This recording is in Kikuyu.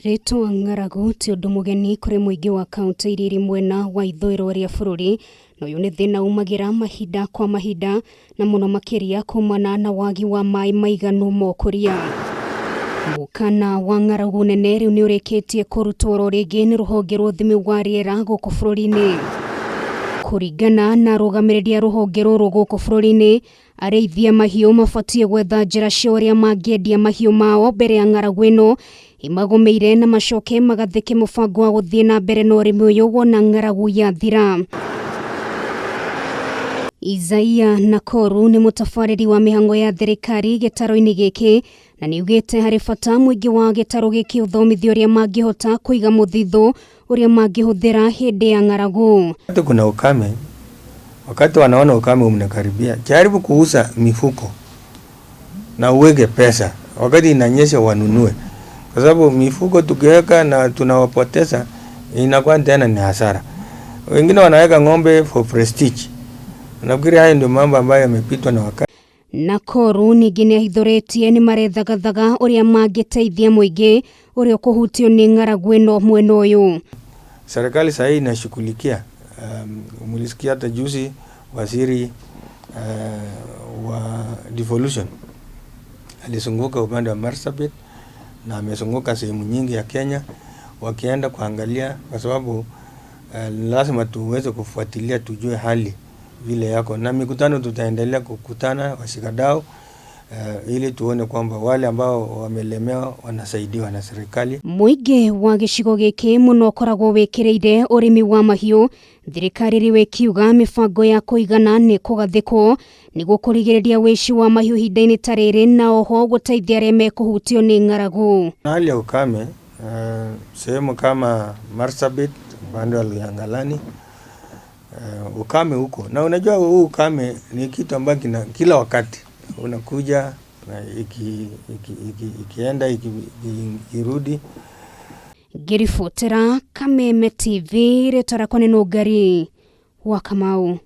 Rĩtwa ng'aragu ti ũndũ mũgeni kũrĩ mũingĩ wa kauntĩ iria irĩ mwena wa ithũĩro rĩa bũrũri, na ũyũ nĩ thĩna umagĩra mahinda kwa mahinda na mũno makĩria kumana na wagi wa maĩ maiganu ma ũkũria. Mũkana wa ng'aragu nene rĩu nĩ ũrĩkĩtie kũrutwo oro rĩngĩ nĩ rũhonge rwa ũthimi wa rĩera gũkũ bũrũri-inĩ. Kũringana na arũgamĩrĩri a rũhonge rũrũ gũkũ bũrũri-inĩ, Arĩithi a mahiũ mabatiĩ gwetha njĩra cia ũrĩa mangĩendia mahiũ mao mbere ya ng'aragu ĩno ĩmagũmĩire na macoke magathĩke mũbango wa gũthiĩ na mbere na ũrĩmi ũyũ wona ng'aragu yathira. Isaia Nakoru nĩ mũtabarĩri wa mĩhang'o ya thirikari gĩtarũ-inĩ gĩkĩ na nĩaugĩte harĩ bata mũingĩ wa gĩtarũ gĩkĩ ũthomithio ũrĩa mangĩhota kũiga mũthithũ ũrĩa mangĩhũthĩra hĩndĩ ya ng'aragu. Wakati kuna ukame, wakati wanaona ukame unakaribia, jaribu kuuza mifuko na uweke pesa, wakati inanyesha wanunue, kwa sababu mifuko tukiweka na tunawapoteza inakuwa tena ni hasara. Wengine wanaweka ng'ombe for prestige. Nafikiri hayo ndio mambo ambayo yamepitwa na wakati. Nakoru ningĩ nĩahithũrĩtie nĩmarethagathaga ũrĩa mangĩteithia mũingĩ ũrĩa ũkũhutio nĩ ng'aragu ĩno mwena ũyũ. Serikali sahii inashughulikia. Mlisikia hata juzi waziri wa devolution alizunguka upande wa Marsabit na amezunguka sehemu nyingi ya Kenya wakienda kuangalia, kwa sababu lazima tuweze kufuatilia tujue hali vile yako, na mikutano tutaendelea kukutana washikadau ili tuone kwamba wale ambao wamelemewa wanasaidiwa na serikali. Mũingĩ wa gĩcigo gĩkĩ mũno ũkoragwo wĩkĩrĩire ũrĩmi wa mahiũ, thirikari rĩu ĩkiuga mĩbango ya kũigana nĩ kũgathĩkwo nĩguo kũrigĩrĩria wĩici wa mahiũ ihinda-inĩ ta rĩrĩ na oho gũteithia arĩa mekũhutio nĩ ng'aragu. Na hali ya ukame sehemu kama Marsabit upande wa Loiyangalani ukame huko, na unajua huu ukame ni kitu ambacho kina kila wakati unakuja na ikienda ikirudi. Ngĩribotera Kameme TV, rĩtwa rĩakwa nĩ Nũngari wa Kamau.